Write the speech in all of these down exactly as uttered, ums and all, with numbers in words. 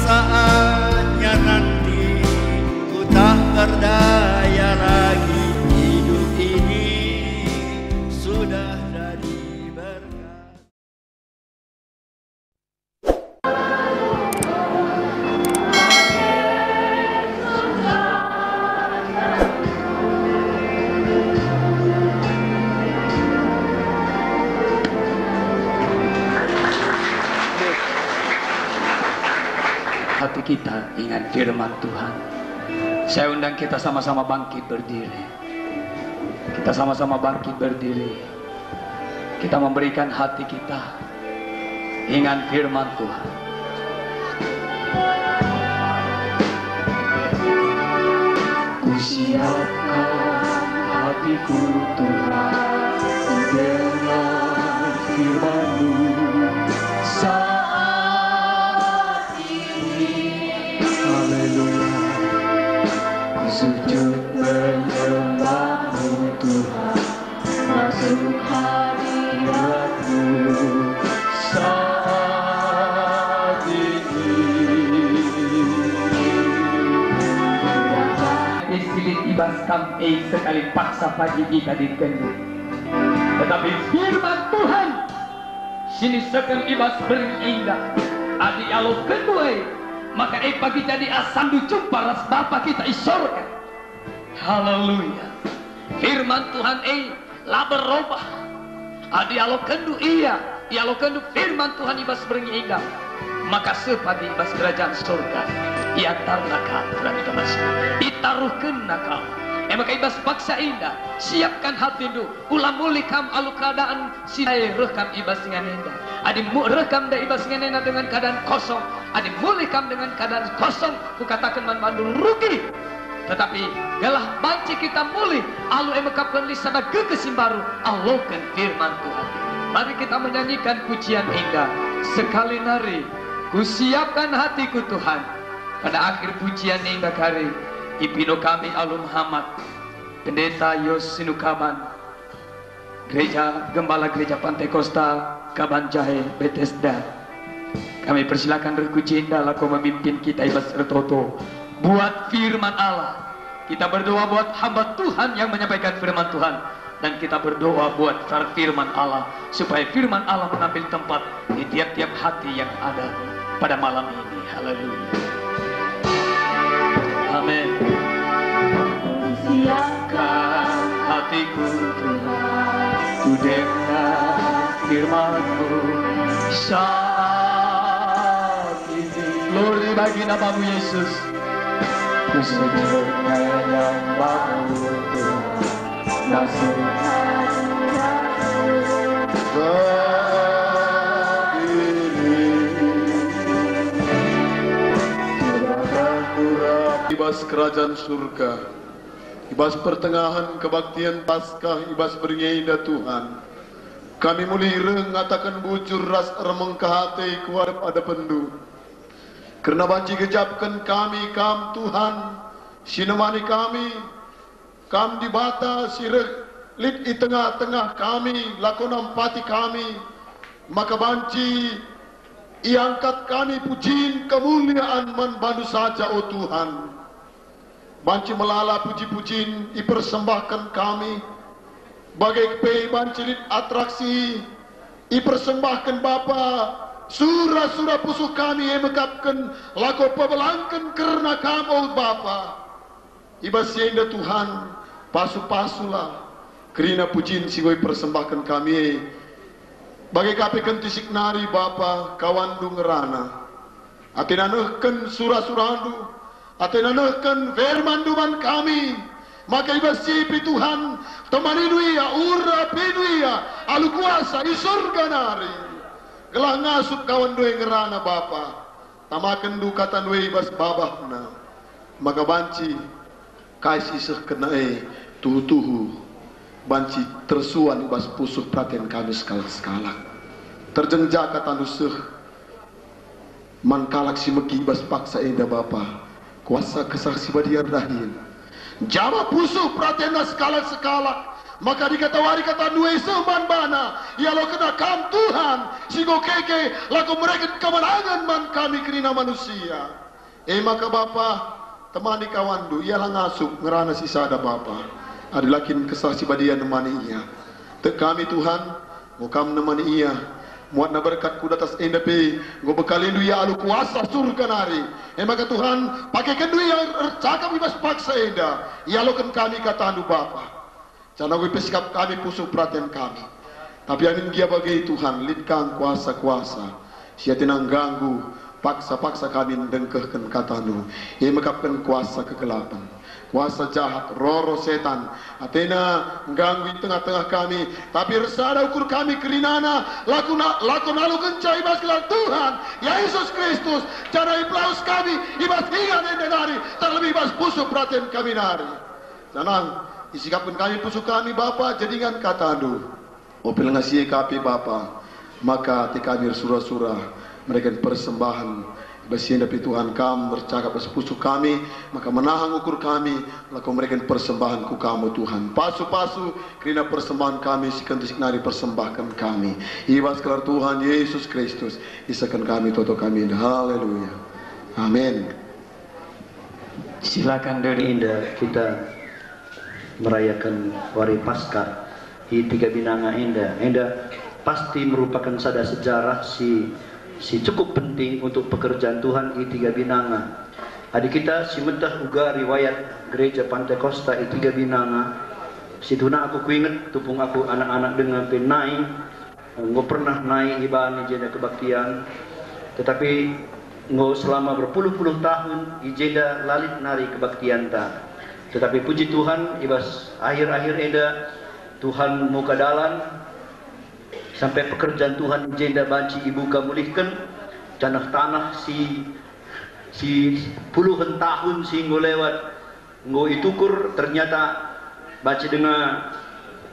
Saatnya nanti ku tak berdaya lagi, hidup ini sudah jadi berkat. Hati kita ingat firman Tuhan. Saya undang kita sama-sama bangkit berdiri. Kita sama-sama bangkit berdiri. Kita memberikan hati kita. Ingat firman Tuhan. Kusiapkan hatiku, Tuhan, dengar firman-Mu saat ini. Haleluya. Kusujud menyembah-Mu, Tuhan, masuk hadirat-Mu saat ini. Adi si lit i bas kam e sekali paksa pagi itadingkenndu. Tetapi firman Tuhan si nisehken i bas berngi enda, adi ialokenndu e, maka e pagi jadi asamndu jumpa ras Bapa kita i sorga. Haleluya. Firman Tuhan e la berobah. Adi ialokenndu ia, ialokenndu firman Tuhan i bas berngi enda, maka seh pagi i bas kerajaan sorga. Iantarna kam, saudara-saudara, itaruhkenna kam. E maka i bas paksa enda, siapkan hatindu, ula mulih kam alu keadaan si ndai reh kam i bas ingan enda. Adi mu-, reh kam ndai i bas ingan enda dengan keadaan kosong, adi mulih kam dengan keadaan kosong, kukataken man bandu rugi. Tetapi gelah banci kita mulih alu e mekapken lit sada gegeh si mbaru, aloken firman Tuhan. Mari kita menyanyikan pujian enda. Sekali nari, Kusiapkan Hatiku Tuhan. Pada akhir pujian enda kari, ipindoh kami alu mehamat, Pendeta Yos Sinukaban, Gereja, Gembala Gereja Pantekosta Kaban Jahe Bethesda. Kami persilakan reh ku jenda lako memimpin kita i bas ertoto buat firman Allah. Kita berdoa buat hamba Tuhan yang menyampaikan firman Tuhan, dan kita berdoa buat firman Allah, supaya firman Allah mengambil tempat di tiap-tiap hati yang ada pada malam ini. Haleluya. Amin. Siapkan hatiku, Tuhan, ku dengar firman-Mu saat ini. Glory bagi nama-Mu, Yesus. Ku sujud menyembah-Mu, Tuhan. I bas kerajaan surga, i bas pertengahen kebaktin Paskah, i bas berngi enda, Tuhan, kami mulih reh ngataken bujur ras ermengkah ate ku adep-adepenNdu. Kerna banci gejapken kami Kam, Tuhan, si nemani kami, Kam Dibata si reh lit i tengah-tengah kami, lako nampati kami, maka banci iangkat kami pujin kemulian man baNdu saja, o Tuhan. Banci melala puji-pujin ipersembahken kami, bage pe banci lit atraksi ipersembahken Bapa, sura-sura pusuh kami e mekapken lako pebelangken kerna Kam, o Bapa. I bas si enda, Tuhan, pasu-pasulah kerina pujin si enggo ipersembahken kami e. Bage ka pe kentisik nari, Bapa, KawanNdu ngerana. Atena nehken sura-suraNdu, atena nehken firmanNdu man kami, maka i bas si pe, Tuhan, temanindu ia, urapindu ia alu kuasa i Surga nari, gelah ngasup KawanNdu e ngerana, Bapa. TamakenNdu KataNdu e i bas babahna, maka banci kai si isehkenNa e tuhu-tuhu banci tersuan i bas pusuh peraten kami sekalak-sekalak. Terjeng ja KataNdu seh man kalak si megi i bas paksa enda, Bapa. Kuasa Kesah Si Badia erdahin, jaba pusuh peratenna sekalak-sekalak, Maka dikata wari katandu e seh man bana, ialokenna Kam Tuhan, si enggo keke, lako mereken kemenangen man kami kerina manusia. E maka Bapa, temani kawanndu, ia la ngasup ngerana si sada Bapa. Adi la kin Kesah Si Badia nemani ia. Tek kami Tuhan, enggo Kam nemani ia. Muatna berkat ku datas enda pe, enggo bekalindu ia alu kuasa Surga nari. E maka Tuhan, pakekenndu ia ercakap i bas paksa enda, ialoken kami katandu Bapa. Janah enggo ipesikap kami pusuh peraten kami. Tapi amin gia bage Tuhan, lit Kam kuasa-kuasa si atena ngganggu paksa-paksa kami ndengkehken katandu. Ia mekapken kuasa kegelapen, kuasa jahat, roh-roh setan, atena ngganggu i tengah-tengah kami. Tapi ersada ukur kami kerinana, lako na-, lako nalokenca i bas gelar Tuhan Yesus Kristus, janah ipelawes kami i bas ingan enda nari, terlebih i bas pusuh peraten kami nari. Janah isikapken kami pusuh kami, Bapa, jadi ingan katandu. Ope langa si e ka pe, Bapa, maka ate kami ersura-sura mereken persembahen. I bas si enda pe Tuhan Kam ercakap ras pusuh kami, maka menahang ukur kami, lako mereken persembahen ku Kam, o Tuhan. Pasu-pasu kerina persembahen kami si kentisik nari persembahken kami. I bas gelar Tuhan Yesus Kristus, isehken kami toto kami enda. Haleluya. Amin. Silakan duduk. Indah kita merayakan Wari Paskah i Tiga Binanga enda. Enda pasti merupakan sada sejarah si, si cukup penting untuk pekerjaan Tuhan i Tiga Binanga. Adi kita si meteh uga riwayat Gereja Pantekosta i Tiga Binanga, situhuna aku kuinget tupung aku anak-anak denga pe nai, enggo pernah nai iban i jenda kebaktian, tetapi enggo selama berpuluh-puluh tahun i jenda la lit nari kebaktianta. Tetapi puji Tuhan, i bas akhir-akhir enda Tuhan muka dalan, sampai pekerjaan Tuhan i jenda banci ibuka mulihken, janah tanah si, si puluhen tahun si enggo lewat, enggo itukur, ternyata banci denga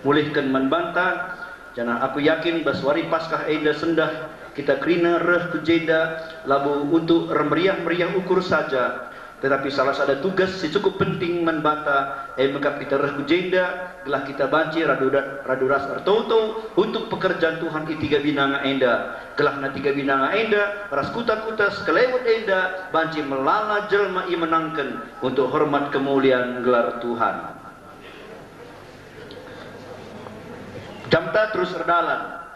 mulihken man banta, janah aku yakin bas Wari Paskah enda sendah kita kerina reh ku jenda labo untuk ermeriah-meriah ukur saja, tetapi salah sada tugas si cukup penting man banta, e mekap kita reh ku jenda gelah kita banci radu da-, radu ras ertoto untuk pekerjaan Tuhan i Tiga Binanga enda. Gelahna Tiga Binanga enda ras kuta-kuta sekelewet enda banci melala jelma imenangken untuk hormat kemulian gelar Tuhan. Jamta terus erdalan.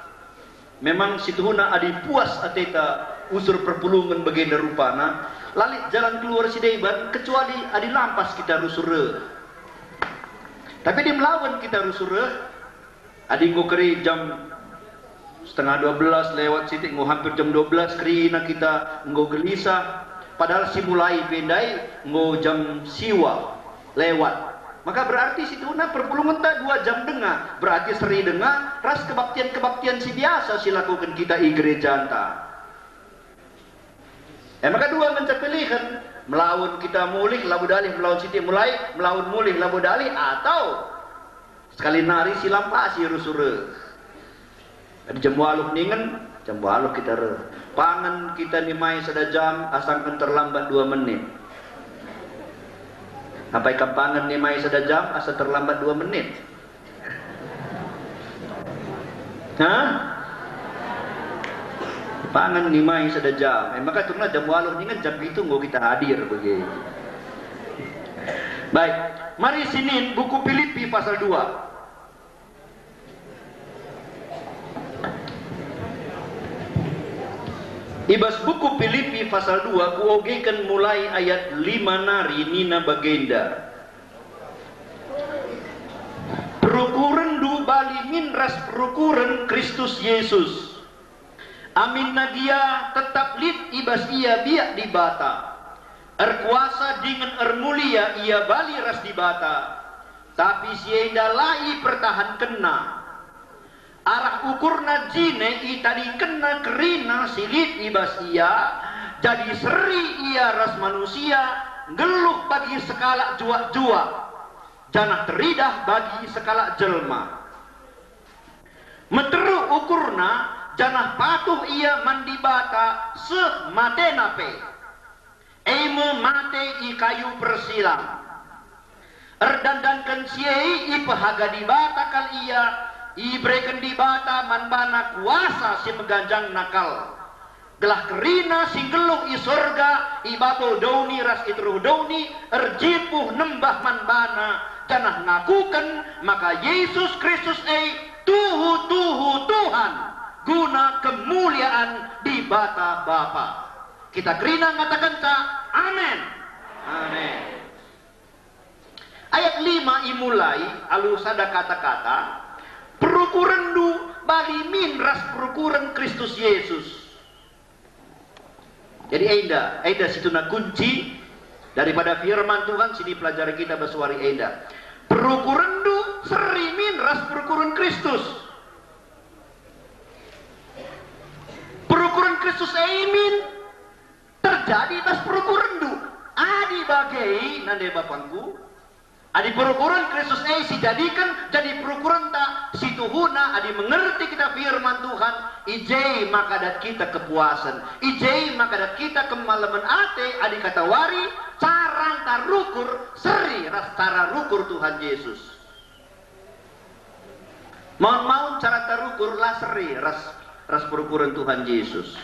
Memang situhuna adi puas ateta usur perpulungen bagenda rupana, la lit jalan keluar si deban kecuali adi lampas kita rusur reh. Tapi adi melawen kita rusur reh, adi enggo keri jam setengah dua belas lewat sitik, enggo hampir jam dua belas kerina kita enggo gelisah, padahal si mulai pe ndai enggo jam siwa lewat. Maka berarti situhuna perpulungenta dua jam denga, berarti seri denga ras kebaktian-kebaktian si biasa si lakoken kita i gerejanta. E maka dua ngenca pilihen, melawen kita mulih labo dalih, melawen sitik mulai, melawen mulih labo dalih, atau sekali nari si lampasi rusur reh. Adi jam waluh ningen, jam waluh kita reh. Pangan kita nimai sada jam, asangken terlambat dua menit. Apai kam pangan nimai sada jam, asa terlambat dua menit? Hah? Pangan nimai sada jam. E maka turna jam waluh ningen jam pitu enggo kita hadir bage. Baik, mari sinin buku Pilipi pasal dua. I bas buku Pilipi pasal dua kuogeken mulai ayat lima nari nina bagenda, "Perukurenndu bali min ras perukuren Kristus Jesus. Aminna gia tetap lit i bas ia biak Dibata. Erkuasa dingen ermulia ia bali ras Dibata, tapi si enda la ipertahankenna. Arah ukurna jine itadingkenna kerina si lit i bas ia, jadi seri ia ras manusia, nggeluh bagi sekalak juak-juak, janah teridah bagi sekalak jelma. Meteruk ukurna, janah patuh ia man Dibata seh matena pe, e me mate i kayu persilang. Erdandanken si e ipehaga Dibata kal ia, ibereken Dibata man bana kuasa si meganjangna kal. Gelah kerina si nggeluh i Sorga, i babo doni ras i teruh doni, erjimpuh nembah man bana, janah ngakuken maka Jesus Kristus e tuhu-tuhu Tuhan, guna kemuliaan Dibata Bapa. Kita kerina ngatakenca, "Amen." Amen. Ayat lima imulai alu sada kata-kata, "Perukurenndu bali min ras perukuren Kristus Jesus." Jadi enda, enda situhuna kunci daripada firman Tuhan si ipelajari kita bas wari enda. Perukurenndu seri min ras perukuren Kristus. Perukuren Kristus e min terjadi bas perukurenndu. Adi bage, nande bapangku, adi perukuren Kristus e sijadiken jadi perukurenta, situhuna adi mengerti kita firman Tuhan, i je maka dat kita kepuasen, i je maka dat kita kemalemen ate, adi katawari caranta rukur seri ras cara rukur Tuhan Jesus. Maun-maun caranta rukur la seri ras, ras perukuren Tuhan Jesus.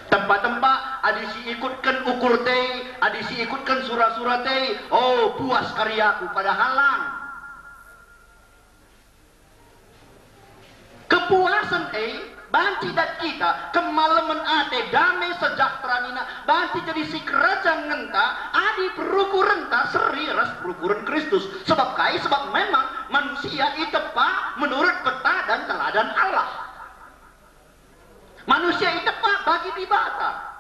Tempa-tempa adi si ikutken ukur te, adi si ikutken sura-sura te, oh, puas kari aku, padahal lang. Kepuasen e banci dat kita, kemalemen ate, dame sejahtera nina, banci jadi si kerajangen ta adi perukurenta seri ras perukuren Kristus. Sebab kai? Sebab memang manusia itepa menurut peta dan teladan Allah. Manusia itepa bagi Dibata.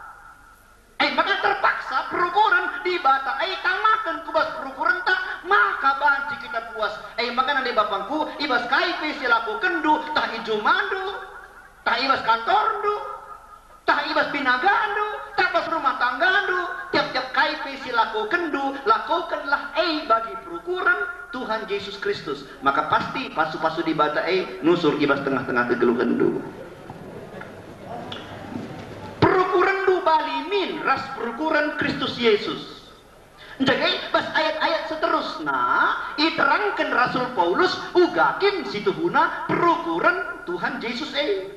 E maka terpaksa perukuren Dibata e tamaken ku bas perukurenta, maka banci kita puas. E maka nande bapangku, i bas kai pe si lakokenndu, tah i jumandu, tah i bas kantorndu, tah i bas binagandu, tah bas rumah tanggandu, tiap-tiap kai pe si lakokenndu, lakokenlah e bagi perukuren Tuhan Jesus Kristus. Maka pasti pasu-pasu Dibata e nusur i bas tengah-tengah kegeluhenndu. Perukurenndu bali min ras perukuren Kristus Jesus. Njage bas ayat-ayat seterusna iterangken Rasul Paulus uga kin situhuna perukuren Tuhan Jesus e.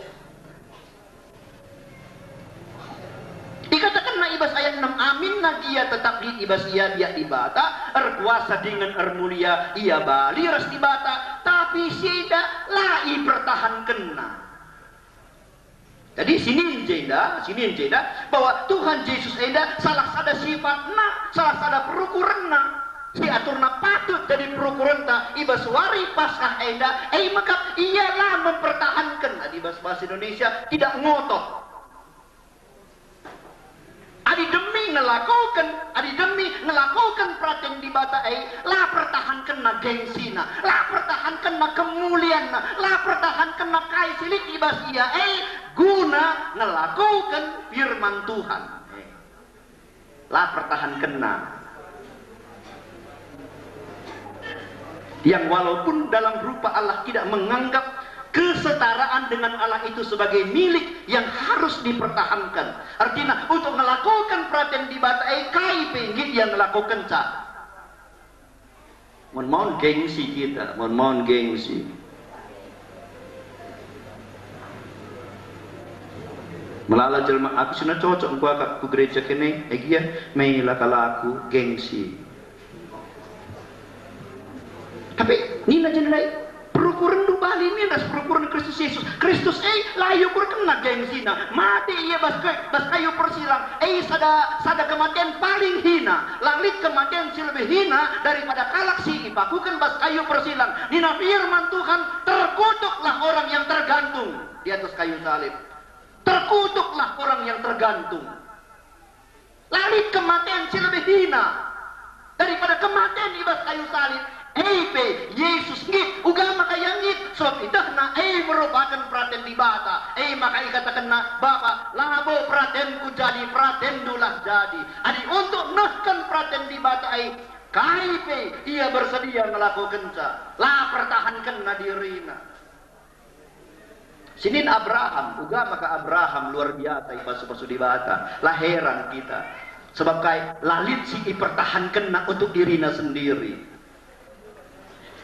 Ikatakenna i bas ayat enem, "Aminna gia tetap lit i bas ia biak Dibata, erkuasa dingen ermulia, ia bali ras Dibata, tapi si enda la ipertahankenna." Jadi, sinin jenda, sinin jenda bahwa Tuhan Jesus enda salah sada sifatna, salah sada perukurenna si aturna patut jadi perukurenta i bas wari Paskah enda, e maka ia la mempertahanken, adi bas bahasa Indonesia, tidak ngotoh. Adi demi ngelakoken, adi demi ngelakoken peraten Dibata e, la pertahankenna gengsina, la pertahankenna kemulianna, la pertahankenna kai si lit i bas ia e, guna ngelakoken firman Tuhan. La pertahankenna. Yang walaupun dalam rupa Allah tidak menganggap kesetaraan dengan Allah itu sebagai milik yang harus dipertahankan. Artinya, untuk melakukan peraten Dibata e, kai pe nggit ia ngelakokenca. Maun-maun gengsi kita, maun-maun gengsi. Melala jelma, "Aku si cocok enggo akap ku gereja kene, e gia me la kal aku, gengsi." Tapi nina jenda ndai, "Perukurenndu bali min ras perukuren Kristus Jesus." Kristus e la iukurkenna gengsina. Mate ia bas ke-, bas kayu persilang. E sada, sada kematen paling hina. La lit kematen si lebih hina daripada kalak si ipakuken bas kayu persilang. Nina firman Tuhan, "Terkutuklah orang yang tergantung di atas kayu salib." Terkutuklah orang yang tergantung. La lit kematen si lebih hina daripada kematen i bas kayu salib. E pe, Yesus nggit, uga maka ia nggit, sebab ietehna e merupaken peraten Dibata. E maka ikatakenna, "Bapa, labo peratenku jadi, peratenNdulah jadi." Adi untuk nehken peraten Dibata e, kai pe ia bersedia ngelakokenca, la pertahankenna dirina. Sinin Abraham, uga maka Abraham luar biasa ipasu-pasu Dibata. La heran kita. Sebab kai? La lit si ipertahankenna untuk dirina sendiri.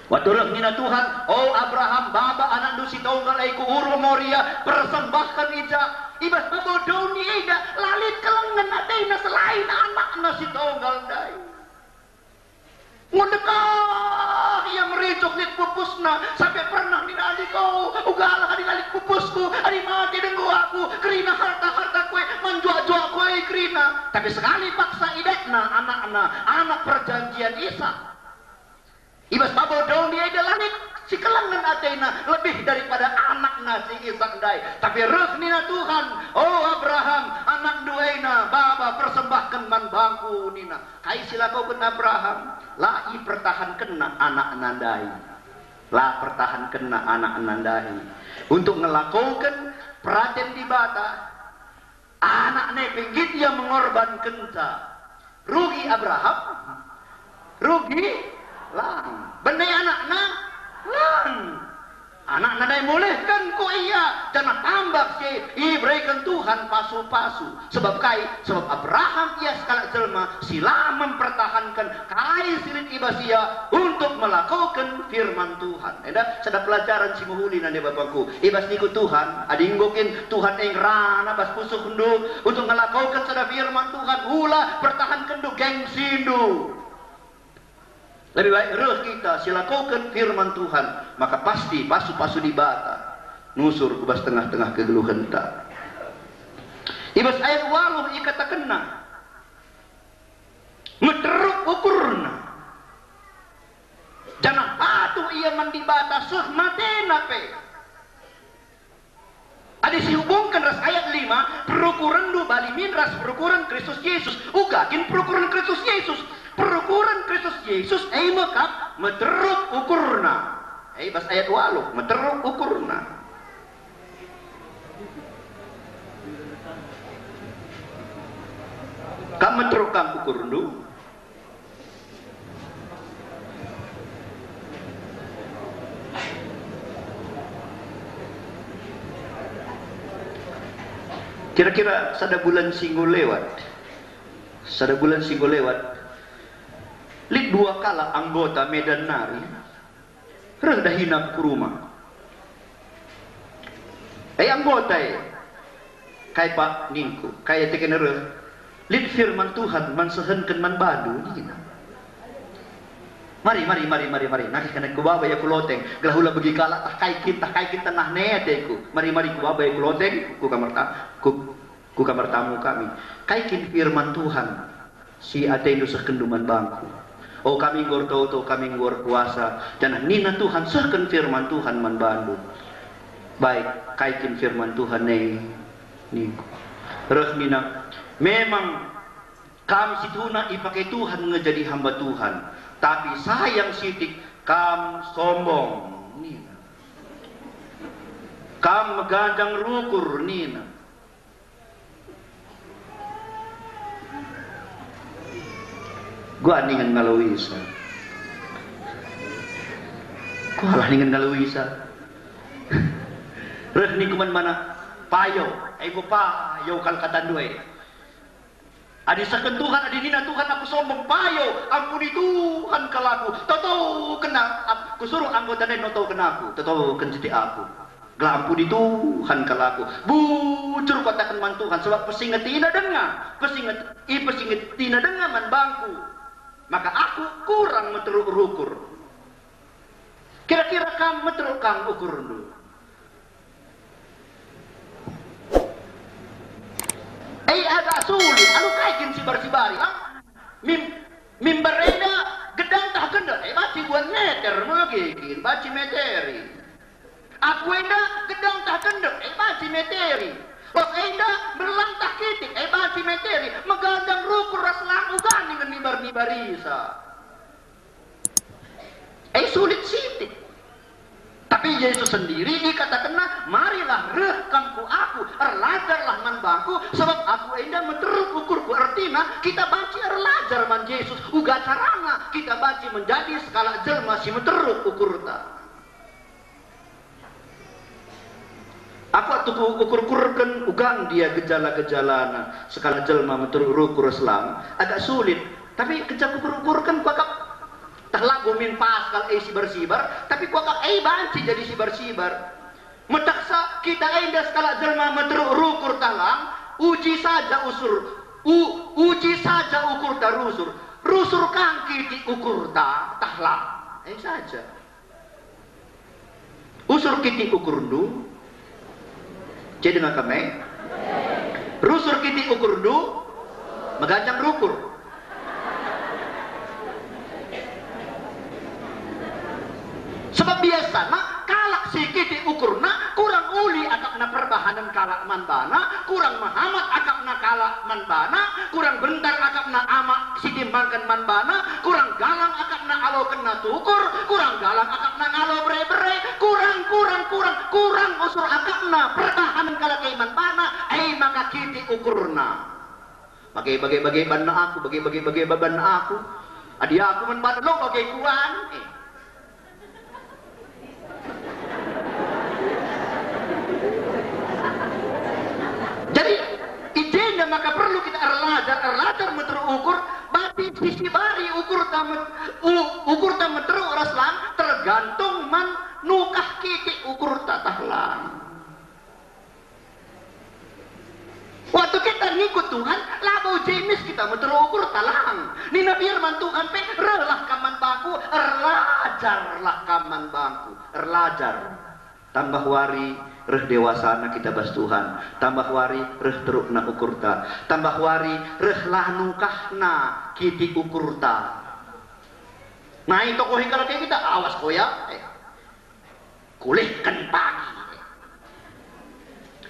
Waktu reh nina Tuhan, "O Abraham, baba anakndu si tonggal e ku Ur Moria, persembahken i ja." I bas babo doni enda, la lit kelengen atena selain anakna si tonggal ndai. Enggo ndekah ia mericuh lit pupusna, sampe pernah nina, "Adiko, ugalah adi la lit pupusku, adi mate denggo aku, kerina harta-hartaku e, manjuak-juakku e kerina." Tapi sekali paksa idatna anakna, anak perjanjian Isak. I bas babo doni enda la lit si kelengen atena lebih daripada anakna si Isak ndai. Tapi reh nina Tuhan, "O Abraham, anakndu ena baba persembahken man bangku," nina. Kai si lakoken Abraham? La ipertahankenna anakna ndai. La pertahankenna anakna ndai. Untuk ngelakoken peraten Dibata, anakna pe nggit ia mengorbankenca. Rugi Abraham? Rugi? Lang. Bene anakna? Lang. Anakna ndai mulihken ku ia, janah tambah si e ibereken Tuhan pasu-pasu. Sebab kai? Sebab Abraham ia sekalak jelma si la mempertahanken kai si lit i bas ia untuk melakoken firman Tuhan. Enda sada pelajaran si mehuli nande bapangku. I bas nina Tuhan, adi enggo kin Tuhan e ngerana bas pusuhndu untuk ngelakoken sada firman Tuhan, ula pertahankenndu gengsindu. Lebih baik reh kita si lakoken firman Tuhan, maka pasti pasu-pasu Dibata nusur ku bas tengah-tengah kegeluhenta. I bas ayat waluh ikatakenna, "Meteruk ukurna, janah patuh ia man Dibata seh matena pe." Adi sihubungken ras ayat lima, perukurenndu bali min ras perukuren Kristus Jesus. Uga kin perukuren Kristus Jesus? Perukuren Kristus Jesus e me kap meteruk ukurna. E bas ayat waluh, meteruk ukurna. Kam meteruk kam ukurndu? Kira-kira sada bulan si enggo lewat, sada bulan si enggo lewat, lit dua kalak anggota Medan nari, reh dahina ku rumah. E anggota e, "Kai, Pak," ningku, "kai ateken reh? Lit firman Tuhan man sehenken man bandu," nina. "Mari, mari, mari, mari, mari, nangkih kena ku baba ia ku loteng, gelah ula begi kalak tah kai kin, tah kai kin tenah ne ateku. Mari, mari ku baba ia ku loteng, ku kamar ta-, ku, ku kamar tamu kami. Kai kin firman Tuhan si atendu sehkenndu man bangku? O, kami enggo ertoto, kami enggo erpuasa, janah nina Tuhan, sehken firman Tuhan man bandu." "Baik, kai kin firman Tuhan e?" ningku. Reh nina, "Memang kam situhuna ipake Tuhan nge jadi hamba Tuhan, tapi sayang sitik kam sombong," nina. "Kam meganjang rukur," nina. Gua ningen ngalo Isa. Kualah ningen ngalo Isa. Reh ningku man bana, "Payo, enggo payo kal katandu e. Adi sehken Tuhan, adi nina Tuhan aku sombong, payo, ampuni Tuhan kal aku. Toto kena, ap-, kusuruh anggota ndai notoken aku, totoken sitik aku. Gelah ampuni Tuhan kal aku." Bujur kukataken man Tuhan, sebab pesingetina denga, pesinget, ipesingetina denga man bangku. Maka aku kurang meteruk rukur. Kira-kira kam meteruk kam ukurndu? E, agak sulit, alu kai kin sibar-sibari, ah? Mim-, mimbar enda gedang tah gendek, e, banci buan meter me kin, banci meteri. Aku enda gedang tah gendek, e, banci meteri. Bas enda berlang tah kitik, e, banci meteri. Meganjang rukur ras lang uga ningen mibar-mibar Isa. E, sulit sitik. Tapi Yesus sendiri ikatakenna, "Marilah reh kam ku Aku, erlajarlah man Bangku, sebab Aku enda meteruk ukurku." Ertina, kita banci erlajar man Jesus, uga carana kita banci menjadi sekalak jelma si meteruk ukurta. Aku waktu ku ukur-ukurken uga ndia gejala-gejalana. Sekalak jelma meteruk rukur selang, agak sulit. Tapi kenca kuukur-ukurken kuakap tah labo min pas kal e sibar-sibar, tapi kuakap e banci jadi sibar-sibar. Metehsa kita enda sekalak jelma meteruk rukur tah lang, uji saja usur, u-, uji saja ukurta rusur. Rusur kang kitik ukurta tah lang. E saja. Usur kitik ukurndu. Cedeng kami. Rusur kitik ukurndu, meganjang rukur. Sebab biasana kalak si kitik ukurna kurang uli akapna perbahanen kalak man bana, kurang mehamat akapna kalak man bana, kurang bentar akapna amak si timbangken man bana, kurang galang akapna alokenna tukur, kurang galang akapna ngalo bere-bere, kurang, kurang, kurang, kurang usur akapna perbahanen kalak e man bana, e maka kitik ukurna. Bage, bage, bage banna aku, bage, bage, bage banna aku. Adi aku man bana lo bage kuan. Eh. Jadi, i jenda maka perlu kita erlajar, erlajar meteruk ukur, bagi sisibari ukurta met-, u-, ukurta meteruk ras lang, tergantung man nukah kitik ukurta tah lang. Waktu kita ngikut Tuhan, labo jenis kita meteruk ukur tah lang. Nina biar man Tuhan pe, "Rehlah kam man bangku, erlajarlah kam man bangku, erlajar." Tambah wari reh dewasana kita bas Tuhan, tambah wari reh terukna ukurta, tambah wari reh la nukahna kitik ukurta. Nai tokohi kalak e kita, awas koya. Eh. Kulihken pagi.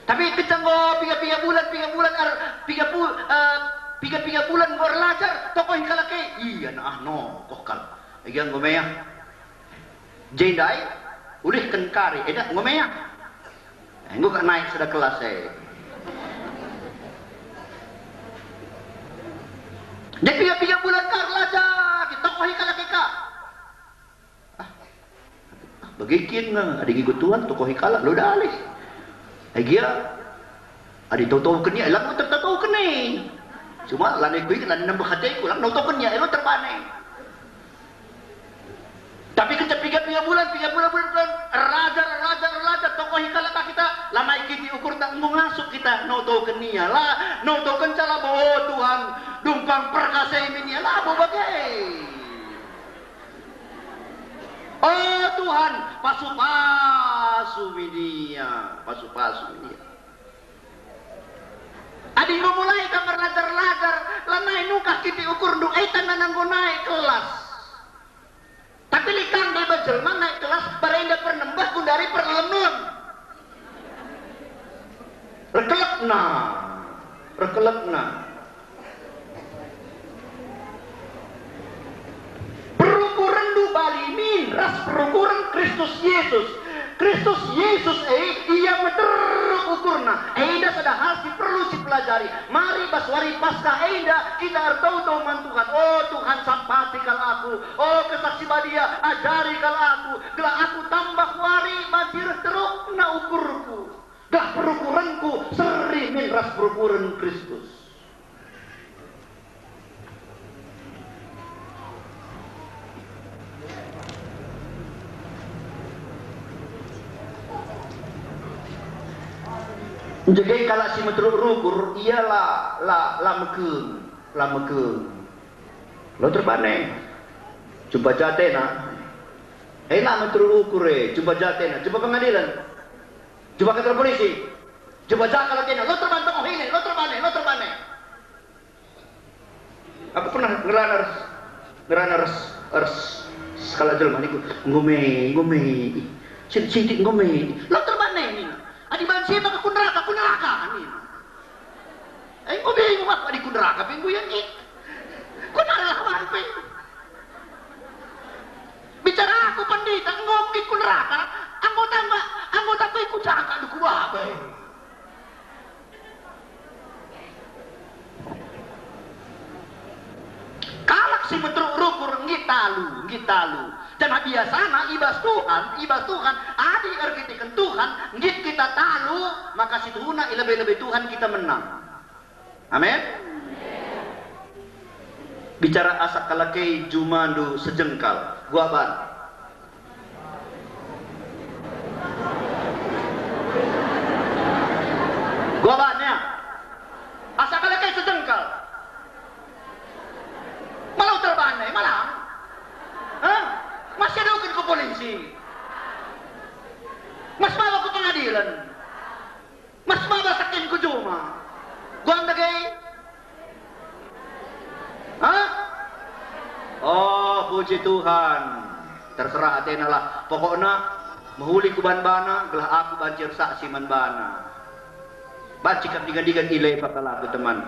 Tapi kenca enggo piga-piga bulan, piga bulan er-, piga pu-, eh, piga-piga bulan enggo erlajar, tokohi kalak e. Ia nah, ah, nokoh kal. Ia enggo mea. Jenda e, ulihken kari, eda enggo mea. Eh, enggo kak naik sada kelas e. Jadi piga-piga bulan ka erlajar, tokohi kalak e ka. Ah, ah, bage kin, adi ngikut Tuhan, tokohi kalak, lo dalih. Ai gia, adi tau-tauken ia, lang tertau-tauken e. Cuma lanai kuinget, lanai nembeh ateku, lang nau-tauken ia, elo terbane. Tapi kenca piga-piga bulan, piga bulan, bulan, bulan, erlajar, erlajar, erlajar, tokohi kalak ka kita, lanai kitik ukurta, enggo ngasup kita, nau-tauken ia, la, nau-taukenca labo, oh Tuhan, dung pang perkasai min ia, labo bage. Oh Tuhan, pasu-pasu min ia, pasu-pasu min ia. Adi enggo mulai kam erlajar-lajar, lanai nukah kitik ukurndu, e tandana enggo naik kelas. Tapi lit kam deba jelma naik kelas, barenda pernembeh gundari perlem-lem. Erkelekna, erkelekna. Perukurenndu bali min ras perukuren Kristus Yesus. Kristus Yesus e, ia meteruk ukurna. Enda sada hal si perlu sipelajari. Mari bas wari Paskah enda kita ertoto man Tuhan. O Tuhan, sampati kal aku. O Kesah Si Badia, ajari kal aku, gelah aku tambah wari banci reh terukna ukurku. Gelah perukurenku seri min ras perukuren Kristus. Njegai kalak si meteruk rukur, ia la, la, la mekeng, la mekeng. Lo terbane. Jumpa ja atena. Hei, la meteruk rukur e, jumpa ja atena. Jumpa pengadilan. Jumpa kantor polisi. Jumpa ja kal atena. Lo terbane tokoh ini, lo terbane, lo terbane. Aku pernah ngerana ras, ngerana ras, ras sekalak jelma nina, "Enggo me, enggo me. Ih, sitik-sitik enggo me." Lo terbane nina. Adi banci maka ku neraka, ku neraka nina. Eh, enggo bingung aku adi ku neraka pe enggo ia nggit. Ku neraka pe. Bicara aku pendeta, enggo nggit ku neraka, anggota, anggota pe ku jaka ku baba. Kalak si meteruk rukur nggit talu, nggit talu. Janah biasana i bas Tuhan, i bas Tuhan, adi erkiteken Tuhan, nggit kita talu, maka situhuna i lebe-lebe Tuhan kita menang. Amin. Bicara asa kalak e jumandu sejengkal, guaban. Guaban ya. Asa kalak e sejengkal. Malau terbane, malam. Hah? Masih aduken ku polisi. Mas bawa ku pengadilan. Mas baba sakin ku juma. Guam dage? Hah? Oh, puji Tuhan. Terserah atena lah. Pokokna mehuli ku ban bana, gelah aku banci ersaksi man bana. Banci kap digan-digan ile pakalaku, teman.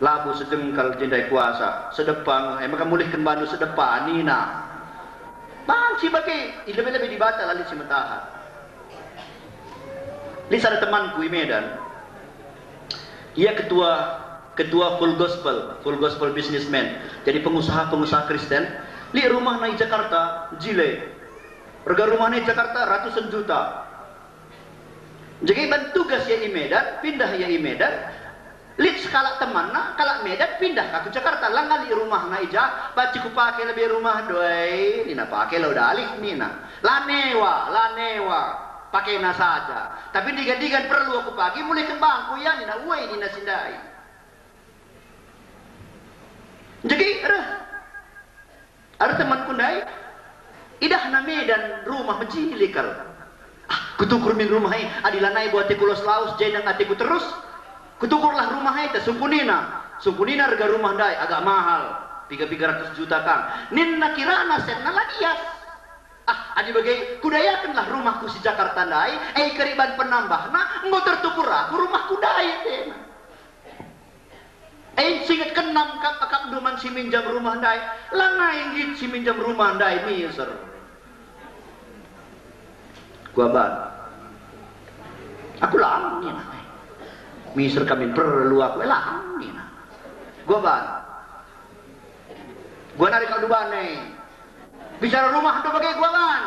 Labo sejengkal jenda kuasa, sedepa nge, e maka mulihken bandu sedepa, nina. Banci bage, i lebe-lebe Dibata la lit si metahat. Lit sada temanku i Medan, ia ketua, ketua Full Gospel, Full Gospel businessman, jadi pengusaha-pengusaha Kristen, lit rumahna i Jakarta, jile. Rega rumahna i Jakarta ratusen juta. Jadi ban tugas ia i Medan, pindah ia i Medan, lit sekalak temanna, kalak Medan, pindah ka ku Jakarta, langa lit rumahna i ja, banci kupake lebe rumah ndai, nina, pake lau dalih, nina. La newa, la newa, pakena saja. Tapi digan-digan perlu aku pagi, mulihken bangku ia, nina, uai, nina si ndai. Jadi, reh. Arah temanku ndai, idahna Medan rumah mejile kal. Ah, kutukur min rumah e, adi lanai bo ateku laus-laus, jenang ateku terus. Kutukurlah rumah e, sungkunina. Sungkunina rega rumah ndai, agak mahal. Piga-piga ratus juta kang. Ninna kirana senna la gias. Ah, adi bage, kudayakenlah rumahku si Jakarta ndai, e keriban penambahna, enggo tertukur aku rumahku ndai, atena. E, singetken kap akapndu man si minjam rumah ndai, lanai nggit si minjam rumah ndai miser. Guaban. Aku lang nina. Miser kami perlu aku, e lang nina. Guaban. Gua nari kal duban e. Bicara rumah tu bage guaban.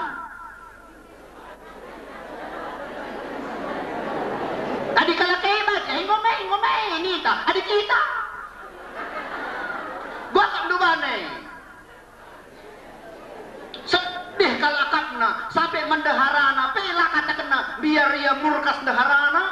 Adi kalak e bage, ngome, ngome, nita, adi kita. Gua kap duban e. Sedih kal akapna, sampe mendeharana, pe la katakenna, biar ia murkas ndeharana.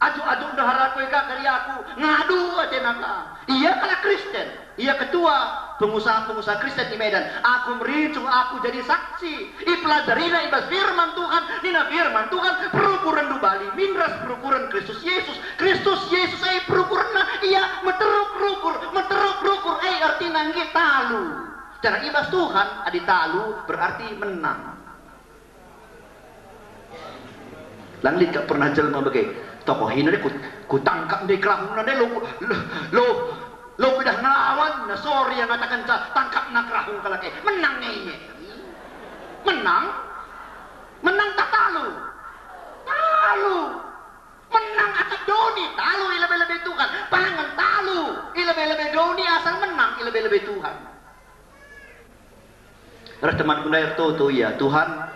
Ajuk-ajuk ndehara ku eka kari aku, ngadu atena ka. Ia kalak Kristen, ia ketua pengusaha-pengusaha Kristen di Medan. Aku merincuh, aku jadi saksi. Ipelajarina i bas firman Tuhan, nina firman Tuhan, perukurenndu bali min ras perukuren Kristus Yesus. Kristus Yesus e perukurenna, ia meteruk rukur, meteruk rukur, e artina nggit talu. Cara i bas Tuhan, adi talu berarti menang. Lang lit kap pernah jelma bage. Tokoh ina de ku, kutangkap ndai kerahungna ndai lo, lo, lo, lo kuidah ngelawan, na sorry yang ngatakenca tangkapna kerahung kalak e. Menang nge ia. Menang? Menang tak talu? Talu. Menang akap doni, talu i lebe-lebe Tuhan. Pangan talu i lebe-lebe doni asal menang i lebe-lebe Tuhan. Reh temanku ndai ertoto ia, "Tuhan,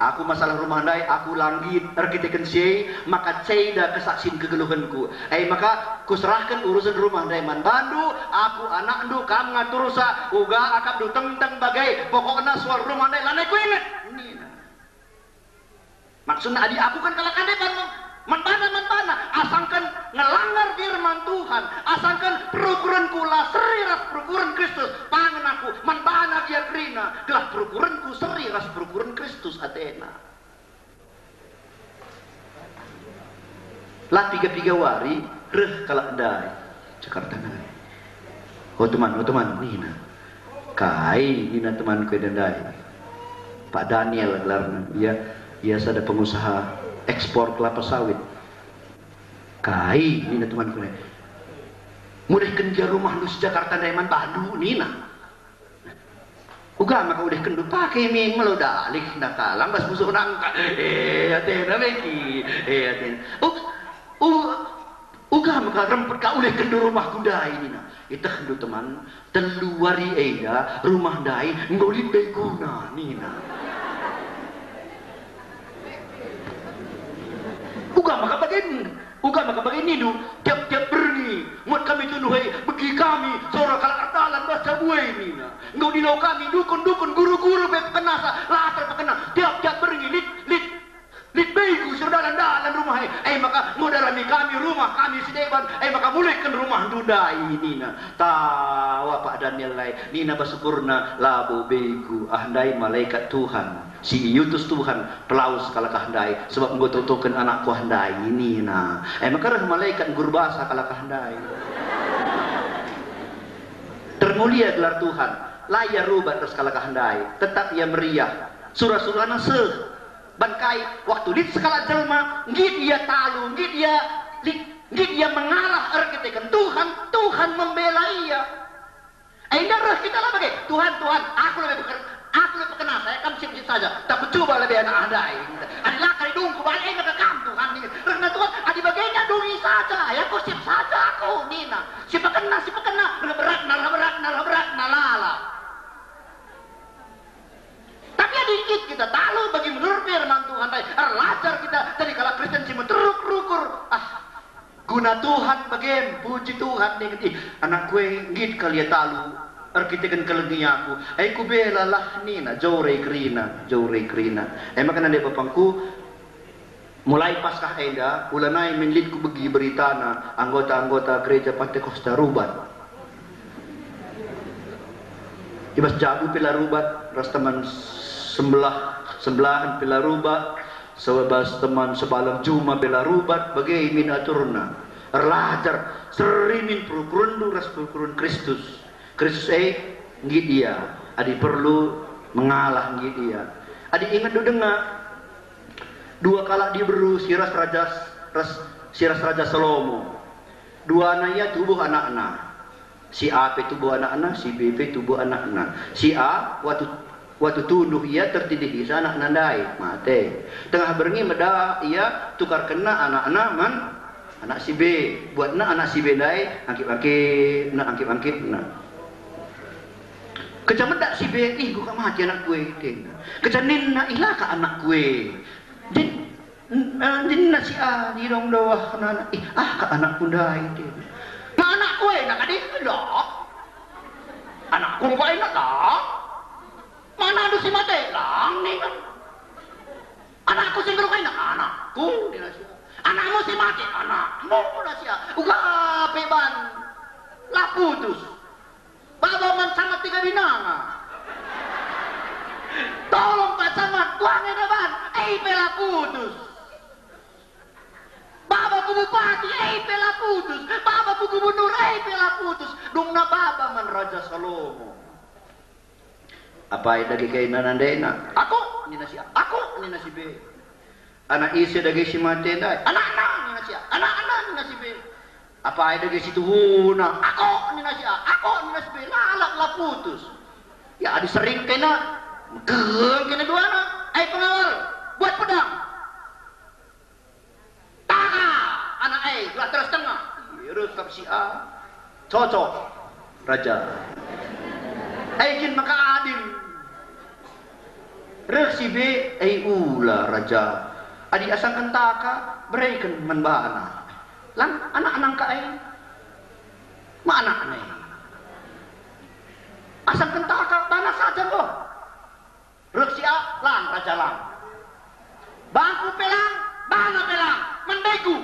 aku masalah rumah ndai, aku la nggit erkiteken si e, maka ceda kesaksin kegeluhenku. E maka kuserahken urusen rumah ndai man bandu, aku anakndu, kam ngatursa, uga akapndu tengteng bage, pokokna soal rumah ndai lanai kuinget," nina. Maksudna, adi aku kan kalak andeban man bana, man bana, asangken ngelanggar firman Tuhan, asangken perukurenku la seri ras perukuren Kristus, pangen aku man bana gia kerina, gelah perukurenku seri ras perukuren Kristus atena. La piga-piga wari reh kalak ndai Jakarta nari. "O teman, o teman," nina. "Kai," nina temanku enda ndai. Pak Daniel gelarna. Ia, ia sada pengusaha ekspor kelapa sawit. "Kai," nina temanku ndai. "Mulihken gia rumahndu si Jakarta ndai man bandu," nina. "Uga maka ulihkenndu pake min melo dalih nakalang bas pusuh nangka." Eh, atena meki. Eh, atena. Uh, uh, Uga maka rempet ka ulihkenndu rumahku ndai nina. Itehndu teman, telu wari enda rumah ndai enggo lit beguna nina. Uga maka bage, uga maka bage nindu, tiap-tiap berngi, muat kami tunduh e, begi kami, sora kalak erdalan bas jabu e nina. Enggo dilo kami, dukun-dukun, guru-guru pe pekenasa, la terpekena, tiap-tiap berngi, lit, lit, lit begu si erdalan-dalan rumah e, e maka enggo darami kami, rumah kami si deban, e maka mulihken rumahndu ndai nina. Tawa pak Daniel ndai, nina bas ukurna, labo begu, ah ndai malaikat Tuhan. Si iutus Tuhan, pelawes kalak ah ndai, sebab enggo totoken anakku ah ndai, nina. E maka reh malaikat nggur basa kalak ah ndai. Termulia gelar Tuhan, la ia rubat ras kalak ah ndai, tetap ia meriah. Sura-surana seh. Ban kai, waktu lit sekalak jelma, nggit ia talu, nggit ia lit, nggit ia mengalah erkiteken Tuhan, Tuhan membela ia. Enda reh kita la bage, "Tuhan, Tuhan, aku lebe peker-, aku lebe pekena, saya kam sip-sip saja, tak kucuba lebe anak ah ndai." Adi la kari dungku, bage maka kam, Tuhan, nina. Rehna Tuhan, "Adi bagenda dungi saja, ya aku sip saja aku," nina. Si pekena, si pekena, reh beratna, reh beratna, reh beratna, lala. Tapi adi nggit kita talu bagi menurut firman Tuhan ndai, erlajar kita jadi kalak Kristen si meteruk rukur. Ah, guna Tuhan bage, puji Tuhan, dingen, ih, anakku e nggit kal ia talu, erkiteken kelengi aku. Ai kubela lah nina, jore kerina, jore kerina. E maka nande bapangku, mulai Paskah enda, ulanai min lit kubegi beritana anggota-anggota Gereja Pantekosta rubat. I bas jabu pe la rubat, ras teman sembelah, sebelahen pe la rubat, sebab teman sebalem juma pe la rubat, bage min aturna. Erlajar, seri min perukurenndu ras perukuren Kristus. Kristus e nggit ia, adi perlu mengalah nggit ia. Adi ingetndu denga, dua kalak diberu si ras raja, ras, si ras Raja Salomo. Duana ia tubuh anakna. Si A pe tubuh anakna, si B pe tubuh anakna. Si A waktu, waktu tunduh ia tertindih bisa anakna ndai, mate. Tengah berngi meda ia tukarkenna anakna man anak si B. Buatna anak si B ndai angkip-angkipna, angkip-angkipna. Kenca meda si B, "Ih, enggo ka mate anakku e," tena. Kenca ninna, "Ih, la ka anakku e." Din, N-, eh, nina si A, didong doah nana, "Ih, ah, ka anakku ndai," tena. "Ma anakku ena kadi enda? Anakku rupa ena lang. Ma anakndu si mate lang," nina. "Anakku si nggeluh ena anakku," nina si A. "Anakmu si mate anakmu," nina si A. Uga pe ban la putus. Baba man sama tiga binanga. Tolong Pak Camat, kuang enda ban, e pe la putus. Baba ku bupati, e pe la putus. Baba ku gubernur, e pe la putus. Dungna baba man Raja Salomo. Apai dage kai nandena? "Aku," nina si A. "Aku," nina si B. "Anak ise dage si mate ndai?" "Anakna," nina si A. "Anakna," nina si B. "Apai dage si tuhuna?" "Aku," nina si A. "Aku," nina si B. Lalap la putus. Ya, adi sering kena, megeng kena duana. "Ai pengawal, buat pedang. Taka anak e, gelah terus tengah." Reh kap si A. "Cocok, Raja. Ai kin maka adil." Reh si B, "Ai ula, Raja. Adi asangken taka, bereken man bana." "Lang anak nangka e?" "Ma anakna e? Asangken taka, bana saja enggo." Reh si A, "Lang, Raja, lang. Bangku pe lang, bana pe lang, man beku.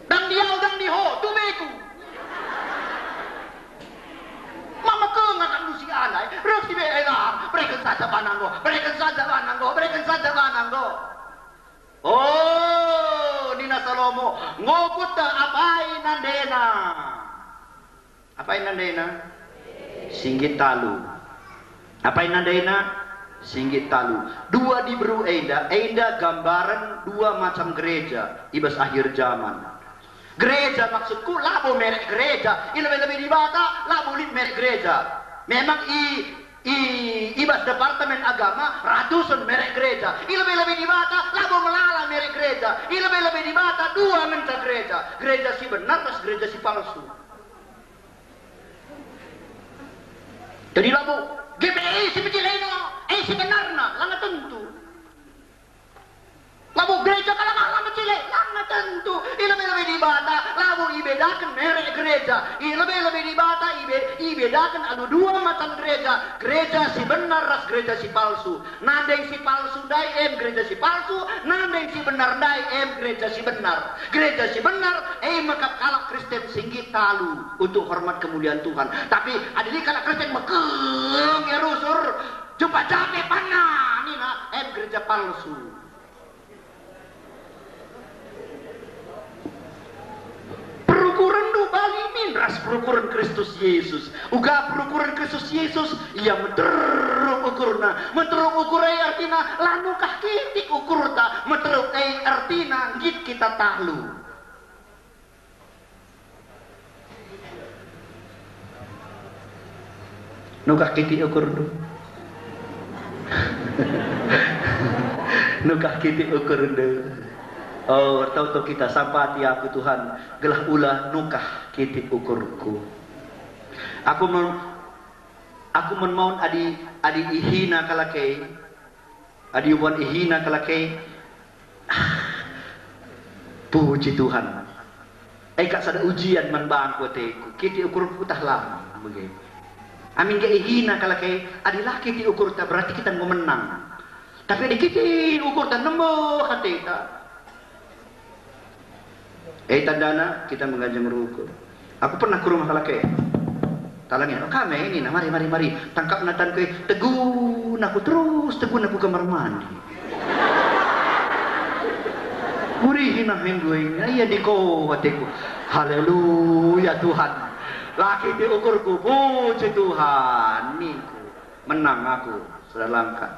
Dang diau, dang diho, tu beku." Ma mekeng akapndu si A ndai, reh si B, "Eh, lang, bereken saja bana enggo, bereken saja bana enggo, bereken saja bana enggo." "Oh," nina Salomo, "enggo kueteh apai nandena." Apai nandena? Si nggit talu. Apai nandena? Si nggit talu. Dua diberu enda, enda gambaren dua macam gereja i bas akhir jaman. Gereja, maksudku, labo merek gereja. I lebe-lebe Dibata, labo lit merek gereja. Memang i I, i bas Departemen Agama ratusen merek gereja. I lebe-lebe Dibata labo melala merek gereja. I lebe-lebe Dibata dua ngenca gereja. Gereja si benar ras gereja si palsu. Jadi labo G B I si mecilena, eh, si benarna, langa tentu. Labo gereja kalak Allah mecile, langa tentu. I lebe-lebe Dibata labo ibedaken merek gereja. I lebe-lebe Dibata ibe-, ibedaken alu dua macam gereja. Gereja si benar ras gereja si palsu. Nandeng si palsu ndai em gereja si palsu, nandeng si benar ndai em gereja si benar. Gereja si benar e mekap kalak Kristen si nggit talu untuk hormat kemuliaan Tuhan. Tapi adi lit kalak Kristen mekeng ia rusur, jumpa jape panna nina em gereja palsu. Perukurenndu bali min ras perukuren Kristus Yesus. Uga perukuren Kristus Yesus, ia meteruk ukurna. Meteruk ukur e ertina la nukah kitik ukurta. Meteruk e ertina nggit kita talu. Nukah kitik ukurndu? Nukah kitik ukurndu? Oh, ertoto kita, sampati aku, Tuhan, gelah ula nukah kitik ukurku. Aku mem-, aku men maun adi, adi ihina kalak e, adi uban ihina kalak e, ah, puji Tuhan. E kap sada ujian man bangku ateku, kitik ukurku tah la bage. Amin ge ihina kalak e, adi la kitik ukurta, berarti kita enggo menang. Tapi adi kitik ukurta, nembo ateta. E tandana kita mengganjang ruku. Aku pernah ku rumah kalak e. Talangi, "Oh, kame ini, nah, mari, mari, mari." Tangkapna tanku e, tegun aku terus, tegun aku kamar mandi. Urihi nah minggu ini, ia ndiko ateku. Haleluya Tuhan. La kitik ukurku, puji Tuhan, ningku. Menang aku, salah langkah.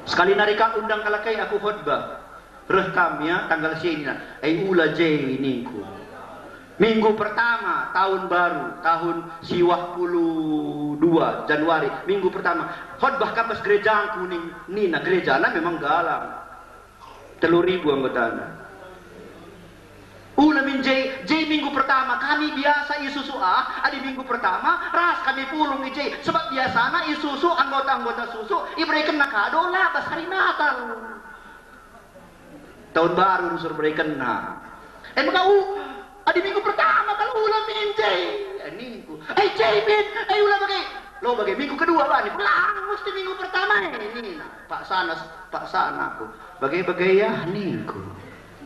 Sekali nari kap undang kalak e aku khotbah. Reh kam ya, tanggal si nina, ai ula je ningku. Minggu pertama tahun baru, tahun siwah puluh dua Januari, minggu pertama. Khotbah kam bas gerejangku ning, nina gerejana memang galang. Telu ribu anggotana. Ula min je, je minggu pertama kami biasa isusu ah, adi minggu pertama ras kami pulung i je, sebab biasana isusu anggota-anggota susu iberekenna kado la bas hari Natal. Tahun baru rusur berekenna. E maka u, adi minggu pertama kal ula min je, e ningku. E je min, e ula bage. Lo bage minggu kedua bani, pulang musti minggu pertama e nina. Paksana, paksana aku. Bage-bage ya ningku.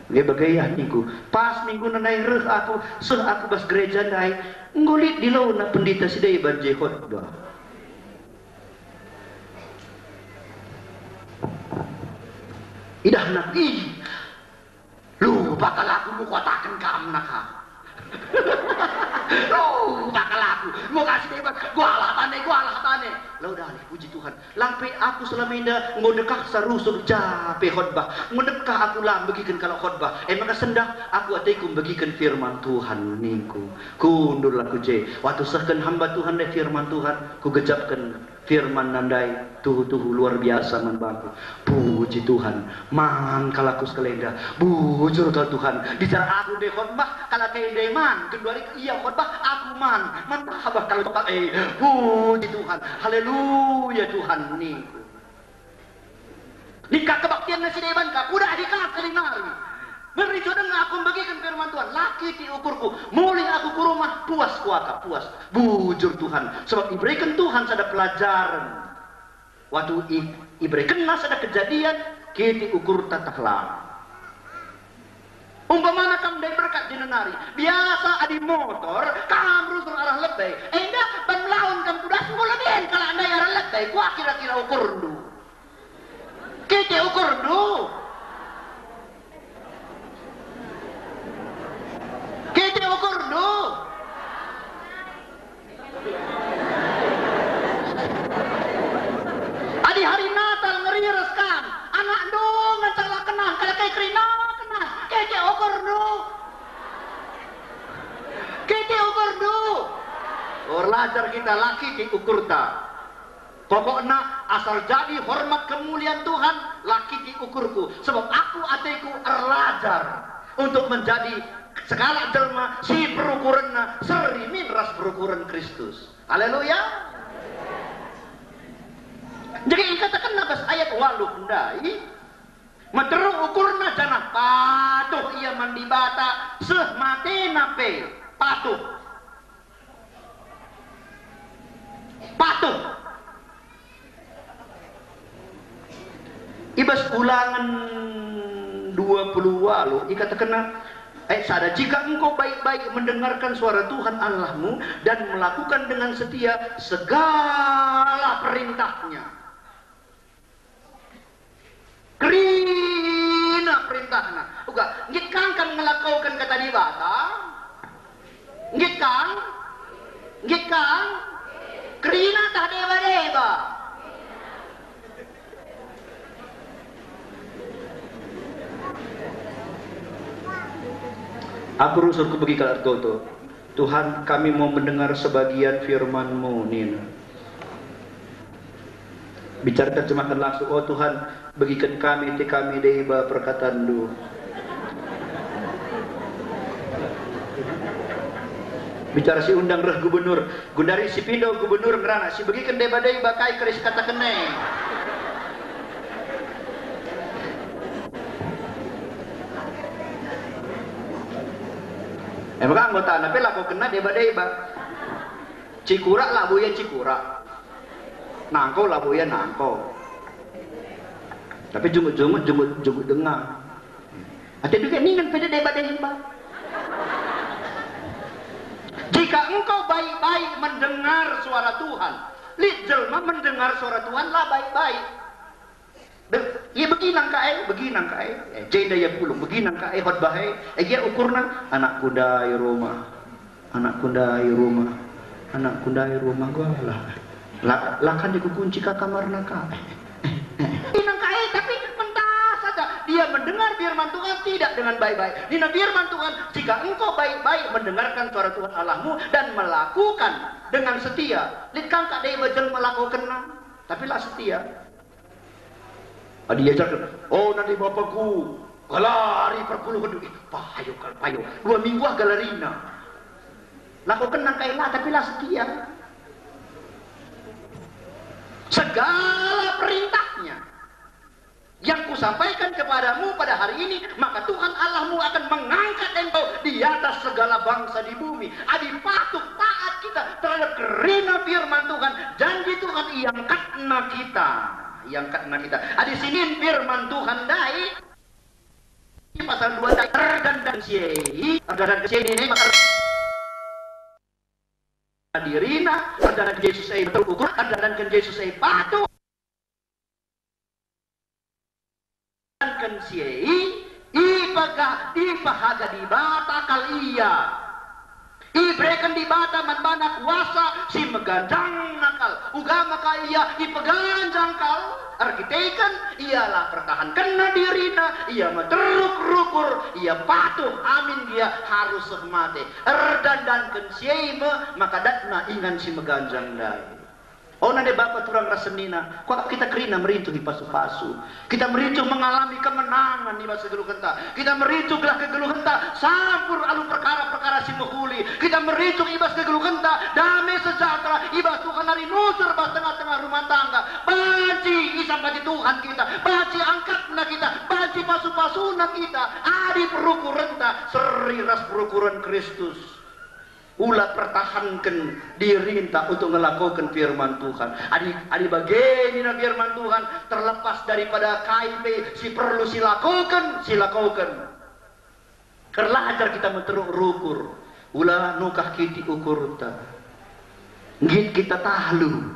Bage-bage ya ningku. Pas minggu nandai reh aku, seh aku bas gereja ndai. Enggo lit dilona pendeta si deban je khotbah. Idahna, ih, lupa kal aku mukataken kam naka. Lupa kal aku, mukasi debat, gualah tane, gualah tane. Lo dalih, puji Tuhan. Lang pe aku selama enda enggo ndekah sarusur jape khotbah. Enggo ndekah aku la mbegiken kalak khotbah. E maka sendah aku ateku mbegiken firman Tuhan ningku. Kundul aku je. Waktu sehken hamba Tuhan ndai firman Tuhan, kugejapken. Firman-Na ndai tuhu-tuhu luar biasa man bangku. Puji Tuhan, man kal aku sekalenda. Bujur kal Tuhan. Bicara aku ndai khotbah, kalak e ndai man. Genduari ia khotbah, aku man. Man tabah kal khotbah e. Puji Tuhan. Haleluya Tuhan ningku. Nika kebaktianna si deban ka, kudahi ka sekali nari. Mericu denga aku mbegiken firman Tuhan, la kitik ukurku. Mulih aku ku rumah, puas kuakap, puas. Bujur Tuhan, sebab ibereken Tuhan sada pelajaren. Waktu i-, iberekenna sada kejadian, kitik ukurta tah lang. Umpamana kam ndai berkat jenenari, biasa adi motor, kam rusur arah lebe, enda ban melaun kam kudas, enggo leben kalak ndai arah lebe, kuah kira-kira ukurndu. Kitik ukurndu. Kitik ukurndu. Adi hari Natal ngeri ras kam, anakndu ngenca la kena, kalak e kerina kena, kitik ukurndu. Kitik ukurndu. Erlajar kita la kitik ukurta. Pokokna asal jadi hormat kemulian Tuhan, la kitik ukurku, sebab aku ateku erlajar untuk menjadi sekalak jelma si perukurenna seri min ras perukuren Kristus. Haleluya. Jadi ikatakenna bas ayat waluh ndai, meteruk ukurna janah patuh ia man Dibata seh matena pe. Patuh. Patuh. I bas Ulangen dua puluh waluh ikatakenna ayat sada, "Jika engkau baik-baik mendengarkan suara Tuhan Allahmu dan melakukan dengan setia segala perintahnya." Kerina perintahna. Uga, nggit kang kam ngelakoken kata Dibata? Nggit kang? Nggit kang? Kerina tah deba-deba? Aku rusur kubegi kalak ertoto. "Tuhan, kami mau mendengar sebagian firman-Mu," nina. Bicara terjemahkan langsung, "Oh Tuhan, begiken kami ate kami deba perkatan-Ndu." Bicara si undang reh gubernur, gundari si pindo gubernur ngerana, si begiken deba-deba kai kari si kataken e. E maka anggotana pe lakokenna deba-deba. Cikurak labo ia cikurak. Nangko labo ia nangko. Tapi jungut-jungut, jungut-jungut denga. Ate duke ningen pe deba-deba. Jika engkau baik-baik mendengar suara Tuhan, lit jelma mendengar suara Tuhan la baik-baik. Be-, ia begi nangka e, begi nangka e. Eh, jenda ia pulung, begi nangka e khotbah e. Eh, gia ukurna, anakku ndai rumah. Anakku ndai rumah. Anakku ndai rumah, gua lah. La, la kan dikukunci ka kamarna ka. Eh, eh, eh. Begi nangka e, tapi mentah saja. Dia mendengar firman Tuhan tidak dengan baik-baik. Nina firman Tuhan, "Jika engkau baik-baik mendengarkan suara Tuhan Allahmu dan melakukan dengan setia, lit kang ka deba jelma lakokenna, tapi la setia." Adi iajarken, "Oh, nande bapaku, galari perpuluhen." Ih, payo kal, payo. Dua minggu ah galarina. Lakoken nangka e la, tapi la setia. Segala perintahnya yang kusampaikan kepadamu pada hari ini, maka Tuhan Allahmu akan mengangkat engkau di atas segala bangsa di bumi. Adi patuh, taat kita terhadap kerina firman Tuhan, janji Tuhan, iangkatna kita. Iangkatna kita. Adi sinin firman Tuhan ndai, pasal dua ndai, erdandanken si e, erdandanken si e nina maka dirina, erdandanken Jesus e betul ukur, erdandanken Jesus e patuh. Erdandanken si e, ipega-, ipehaga Dibata kal ia. Ibereken Dibata man bana kuasa si meganjangna kal. Uga maka ia ipeganjang kal, erkiteken ia la pertahankenna dirina, ia meteruk rukur, ia patuh amin gia harus seh mate. Erdandanken si e me maka datna ingan si meganjang ndai. Oh, nande bapa turang ras senina, kuakap kita kerina merincuh ipasu-pasu. Kita merincuh mengalami kemenangan i bas kegeluhenta. Kita merincuh gelah kegeluhenta sampur alu perkara-perkara si mehuli. Kita merincuh i bas kegeluhenta dame sejahtera i bas Tuhan nari nusur bas tengah-tengah rumah tangga. Banci isampati Tuhan kita, banci angkatna kita, banci pasu-pasuna kita. Adi perukurenta seri ras perukuren Kristus. Ula pertahanken dirinta untuk ngelakoken firman Tuhan. Adi, adi bage nina firman Tuhan, terlepas daripada kai pe si perlu silakoken, silakoken. Erlajar kita meteruk rukur, ula nukah kitik ukurta. Nggit kita talu,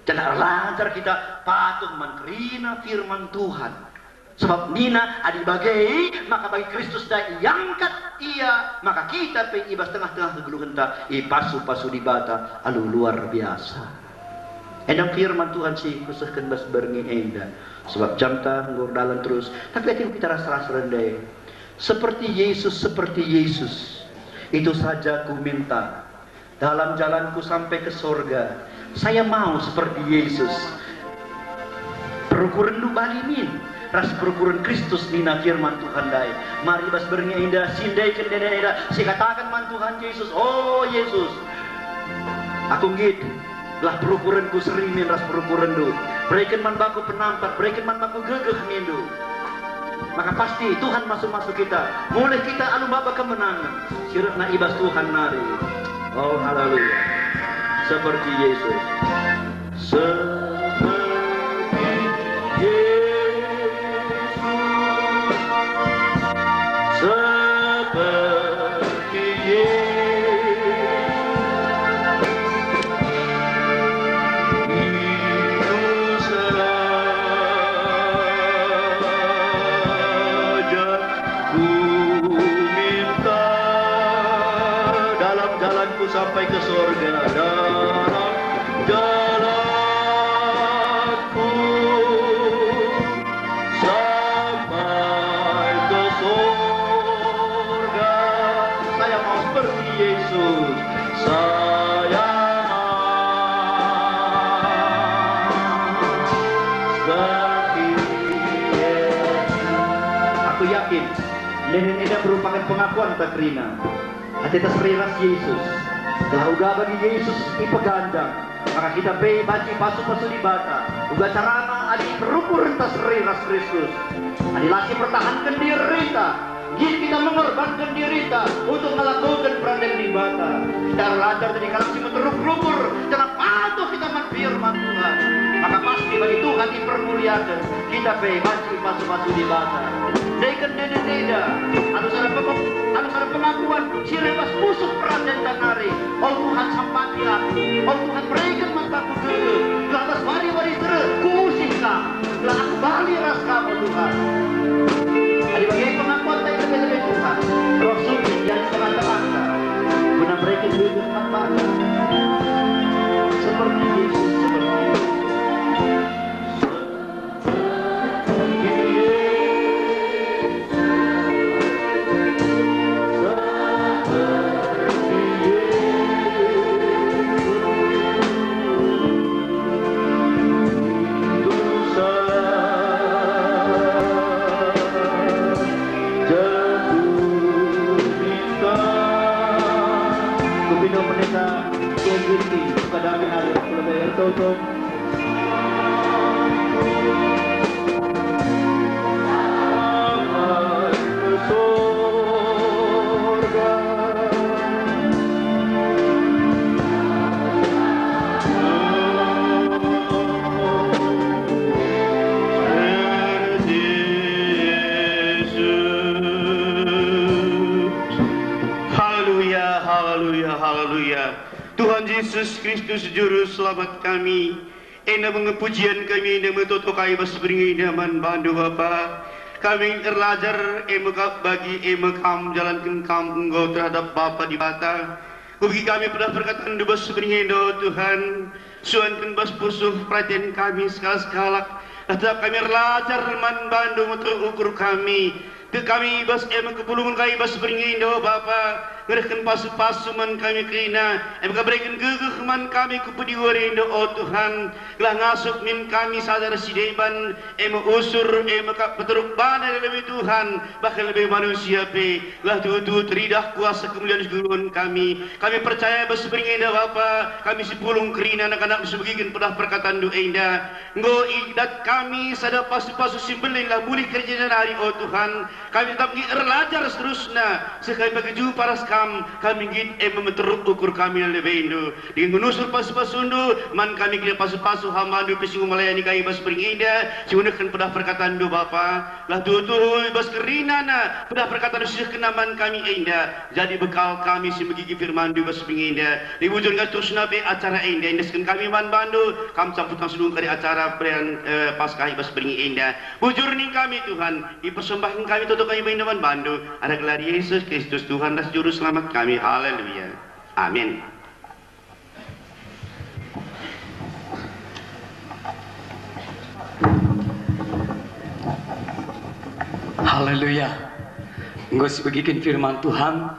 janah erlajar kita patuh man kerina firman Tuhan. Sebab nina, adi bage, maka bagi Kristus ndai iangkat ia, maka kita pe i bas tengah-tengah kegeluhenta ipasu-pasu Dibata alu luar biasa. Enda firman Tuhan si kusehken bas berngi enda. Sebab jamta enggo erdalan terus, tapi ateku kita ras-ras rende. Seperti Yesus, seperti Yesus. Itu saja ku minta. Dalam jalanku sampai ke sorga, Saya mau seperti Yesus. Perukurenndu bali min ras perukuren Kristus, nina firman Tuhan ndai. Mari bas berngi enda sindaiken enda, enda, sikataken man Tuhan Jesus, "O Yesus, aku nggit, gelah perukurenku seri min ras perukurenndu. Bereken man bangku penampat, bereken man bangku gegeh," nindu. Maka pasti Tuhan masu-masu kita, mulih kita alu maba kemenangen si rehna i bas Tuhan nari. Oh, haleluya. Seperti Yesus. Seperti Yesus. Seperti Yesus. Itu saja ku minta dalam jalanku sampai ke sorga, dalam jalanku sampai ke sorga. Saya mau seperti Yesus. Saya mau seperti Yesus. Aku yakin, enda-enda merupakan pengakuanta kerina ateta seri ras Yesus. Gelah uga bagi Yesus ipeganjang, maka kita pe banci pasu-pasu Dibata. Uga carana adi perukurenta seri ras Kristus. Adi la sipertahanken dirinta, nggit kita mengorbanken dirinta untuk ngelakoken peranden Dibata. Kita erlajar jadi kalak si meteruk rukur, janah patuh kita man firman Tuhan. Maka pasti bagi Tuhan ipermuliaken. Kita pe banci pasu-pasu Dibata. Ndaiken enda-enda, alu sada pengak-, alu sada pengakuan si reh bas pusuh perandenta nari. O Tuhan, sampati aku. O Tuhan, bereken man bangku gegeh. Gelah bas wari-wari si reh, kuusih Kam. Gelah aku bali ras Kam, o Tuhan. Adi bage pengakuanta i lebe-lebe Tuhan, Roh Suci jadi tengah-tengahta, guna bereken gegeh man banta. Seperti Yesus, seperti Yesus. Kupindoh Pendeta K G T, kepada kami hari, kalau bayar toto. Haleluya, haleluya, haleluya. Tuhan Jesus Kristus, Juru Selamat kami, enda me nge pujian kami, enda me toto kami bas berngi enda man bandu, Bapa. Kami erlajar, e me kap bagi, e me kam, jalanken kam enggo terhadap Bapa Dibata. Kubegi kami pedah perkataNdu bas berngi enda, o Tuhan. Suanken bas pusuh peraten kami sekalak-sekalak. Lah tetap kami erlajar man bandu meteruk ukur kami. Tek kami bas e me kepulungen kami bas berngi enda, o Bapa, ngerehken pasu-pasu man kami kerina, e maka bereken gegeh man kami ku pudi wari enda, o Tuhan, gelah ngasup min kami sada ras si deban, e me usur, e me kap peteruk bana lebe Tuhan, bahkan lebe manusia pe, gelah tuhu-tuhu teridah kuasa kemulian si nggeluhen kami. Kami percaya bas berngi enda, Bapa, kami si pulung kerina anak-anak si megiken pedah perkataNdu enda. Enggo idat kami sada pasu-pasu si mbelin lah mulih kerina nari, o Tuhan. Kami tetap nggit erlajar seterusna, seh kami bage jumpa ras Kam, kami nggit e me meteruk ukur kami lebeNdu. Dingen ngenusur pasu-pasuNdu man kami kerina pasu-pasu hamaNdu pe si enggo melayani kami bas berngi enda, si ngenehken pedah perkataNdu, Bapa. Lah tuhu-tuhu bas kerinana pedah perkataNdu si sehkenna man kami enda, jadi bekal kami si megigi firmanNdu bas berngi enda. Dibujur nge terusna pe acara enda, endesken kami man bandu, Kam campurken si dung kari acara perayaan, eh, Paskah i bas berngi enda. Bujur ning kami, Tuhan, ipersembahken kami toto kami enda man bandu, arah gelar Yesus Kristus, Tuhan ras Juru Selamat kami. Haleluya. Amin. Haleluya. Enggo sibegiken firman Tuhan,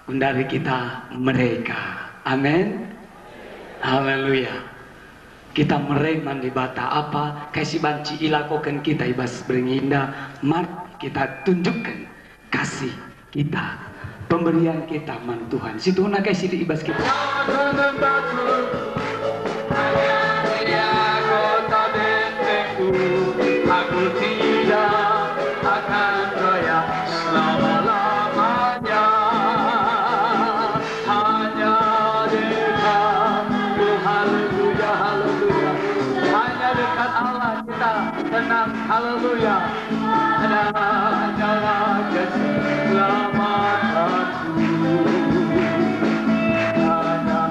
genduari kita mereka. Amin. Haleluya. Kita mere man Dibata apa kai si banci ilakoken kita i bas berngi enda, mari kita tunjukken kasih kita, pemberian kita man Tuhan. Situhuna kai si lit i bas kita. Hanya dekat, oh, haleluya, haleluya. Hanya dekat Allah kita tenang, haleluya. Hanyalah keselamatanku. Hanya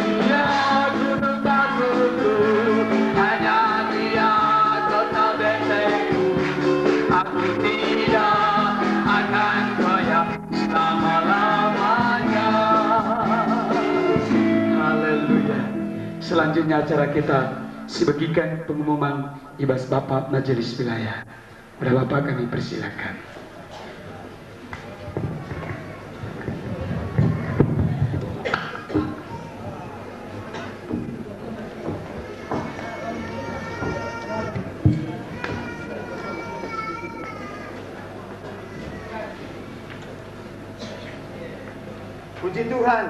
Dia gunung batuku, hanya Dia kota bentengku. Aku tidak akan goyah selama-lamanya. Haleluya. Selanjutnya acara kita sibegiken pengumuman i bas Bapak Majelis Wilayah. Pada Bapak kami persilakan. Puji Tuhan.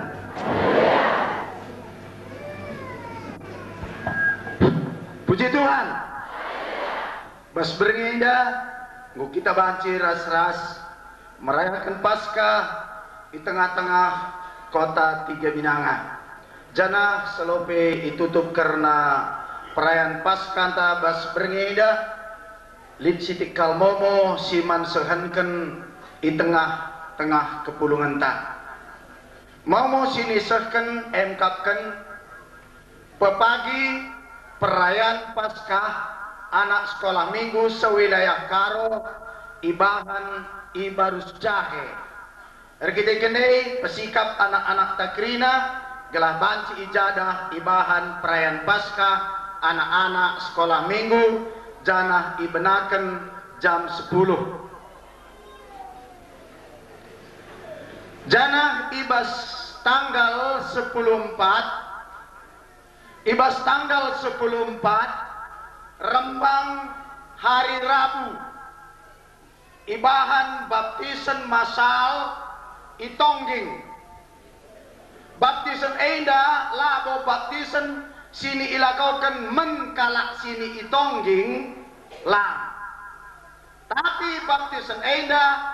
Puji Tuhan. Bas berngi enda, enggo kita banci ras-ras merayaken Paskah i tengah-tengah kota Tiga Binanga. Janah salope itutup kerna perayan Paskahta bas berngi enda, lit sitik kal momo si man sehenken i tengah-tengah kepulungenta. Momo si nisehken emkapken pepagi perayan Paskah anak sekolah minggu sewilayah Karo ibahan i Barus Jahe. Erkiteken e, pesikap anak-anakta kerina gelah banci ijadah ibahan perayan Paskah anak-anak sekolah minggu, janah ibenaken jam sepuluh. Janah i bas tanggal sepuluh empat, i bas tanggal sepuluh empat, rembang hari Rabu, ibahan baptisen masal i Tongging. Baptisen enda labo baptisen si nilakoken man kalak si i Tongging, lang. Tapi baptisen enda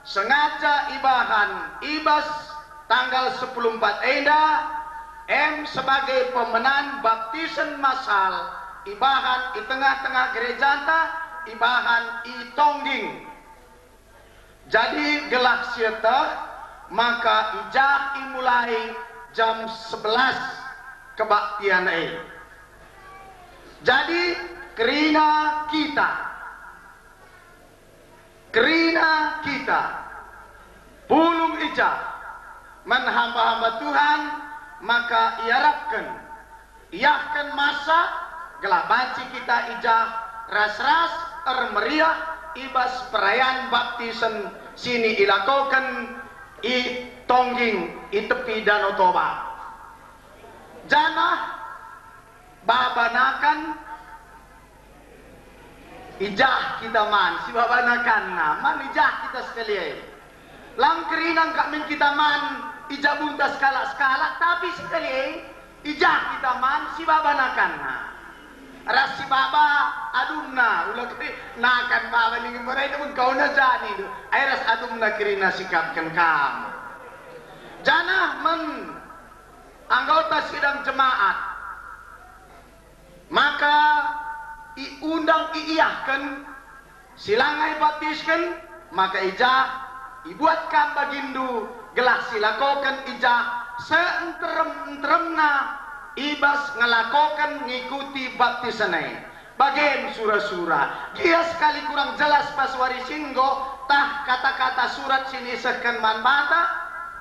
sengaja ibahan i bas tanggal sepuluh empat enda, em sebagai pemenan baptisen masal ibahan i tengah-tengah gerejanta, ibahan i Tongging. Jadi gelah sieteh maka i jah imulai jam sebelas kebaktian e. Jadi kerina kita, kerina kita pulung i jah man hamba-hamba Tuhan, maka iarapken iahken masa gelah banci kita i jah ras-ras ermeriah i bas perayan baptisen si nilakoken i Tongging i tepi Danau Toba. Janah baba nakan i jah kita man, si baba nakanna, man i jah kita sekali e. Lang kerina engkap min kita man i jabunta sekalak-sekalak, tapi sekali e i jah kita man, si baba nakanna. Ras si baba adumna, ula keri nakan baba ningin merai namun kau na jani tu. Ai ras adumna kerina sikapken kam. Janah man anggota sidang jemaat, maka iundang iiahken si langa ibaptisken, maka i jah ibuat kam baginndu gelah silakoken i jah seenterem-enteremna i bas ngelakoken ngikuti baptisen e. Bage me sura-sura. Gia sekali kurang jelas pas wari si enggo tah kata-kata surat si nisehken man banta,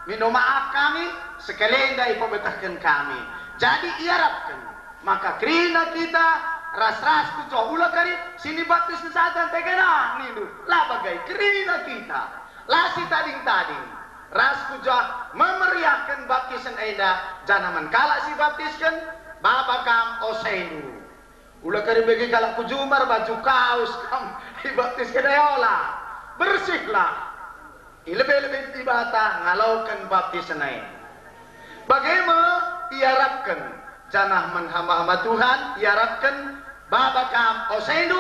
mindo maaf kami, sekali enda ipebetehken kami. Jadi iarapken maka kerina kita ras-ras ku jah, ula kari si nibaptis saja ntegena nindu, la bage kerina kita. La sitading-tading ras ku jah memeriahken baptisen enda, janah man kalak si baptisken, Baba kam osendu. Ula kari bage kalak ku jumbar baju kaus kam ibaptisken, e ola. Bersihlah. I lebe-lebe Dibata ngaloken baptisen e. Bage me iarapken, janah man hamba-hamba Tuhan iarapken baba kam osendu,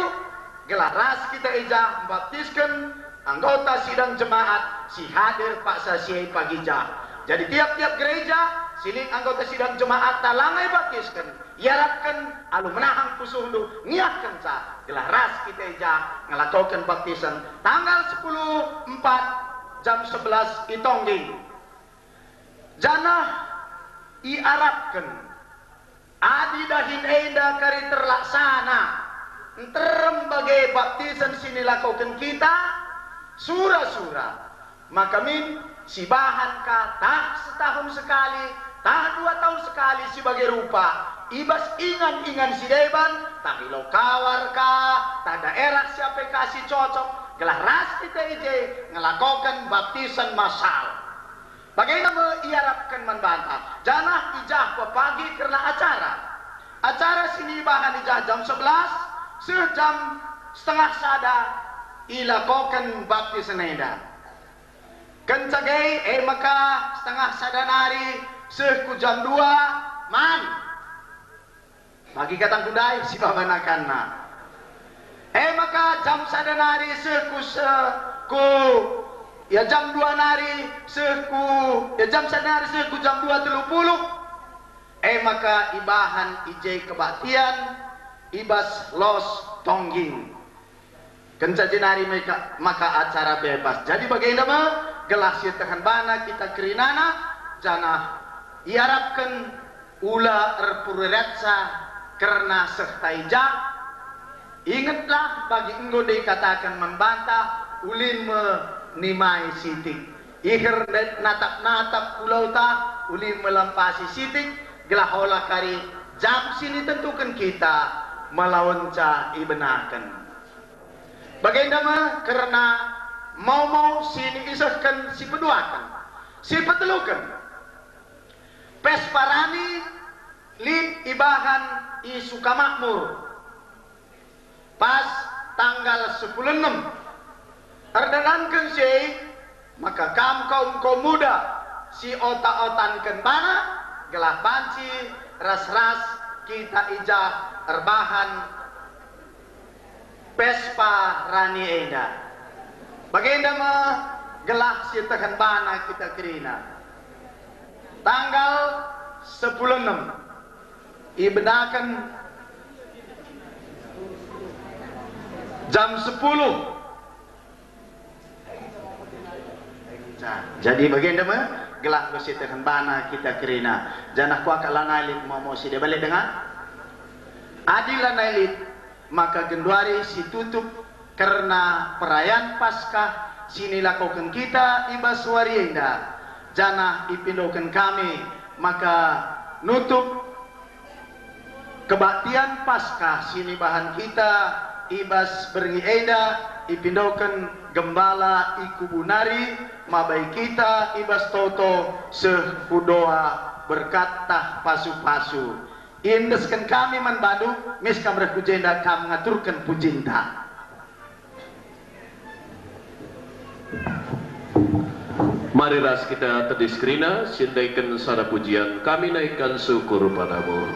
gelah ras kita i jah mbaptisken anggota sidang jemaat si hadir paksa si e pagi jah. Jadi tiap-tiap gereja si lit anggota sidang jemaatta langa ibaptisken, iarapken alu menahang pusuhndu ngiahkenca, gelah ras kita i jah ngelakoken baptisen tanggal sepuluh empat jam sebelas i Tongging. Janah iarapken, adi dahin enda kari terlaksana, nterem bage baptisen si nilakoken kita, sura-sura, maka min sibahan ka tah setahun sekali, tah dua tahun sekali si bage rupa, i bas ingan-ingan si deban, tah i Lau Kawar ka, tah daerah si ape ka si cocok, gelah ras kita i je ngelakoken baptisen masal. Bagenda me iarapken man banta, janah i jah pepagi kerna acara. Acara si nibahan i jah jam sebelas seh jam setengah sada ilakoken baptisen enda. Kenca gei, e maka setengah sada nari seh ku jam dua man. Bagi katangku ndai si babanakanna. E maka jam sada nari seh ku se-, ku, ya, jam dua nari seh ku, ya, jam sada nari seh ku jam dua telu puluh. E maka ibahan i je kebaktian i bas Los Tongging. Kenca jenari meka-, maka acara bebas. Jadi bagenda me gelah sietehen bana kita kerinana, janah iarapken ula erpuriratsa kerna seh ta i jah. Ingetlah bagi enggo ndai kataken man banta, ulin me nimai sitik. Iher ndai natap-natap ku lauta, ulin me lampasi sitik, gelah ola kari jam si nitentuken kita malawenca ibenaken. Bagenda me kerna mau-mau si niisehken si peduaken, si peteluken. Pespa rani lit ibahan i Sukamakmur, pas tanggal sepuluh enem. Erdalanken si e, maka kam kaum-kaum muda si ota-otanken bana, gelah banci ras-ras kita i jah erbahan Pespa rani enda. Bagenda me gelah sietehen bana kita kerina. Tanggal sepuluh enem, ibenaken jam sepuluh. Nah, jadi bagenda me gelah enggo sietehen bana kita kerina. Janah kuakap lanai lit mau-mau si deban, lit denga? Adi lanai lit, maka genduari si tutup kerna perayan Paskah si nilakoken kita i bas wari enda, janah ipindoken kami maka nutup kebaktian Paskah si nibahan kita i bas berngi enda, ipindoken gembala i kubu nari mabai kita i bas toto seh ku doa berkat tah pasu-pasu. Iendesken kami man bandu, mis kam reh ku jenda kam ngaturken pujinta. Mari ras kita tedis kerina, si ndaiken sada pujian, kami naikkan syukur padamu.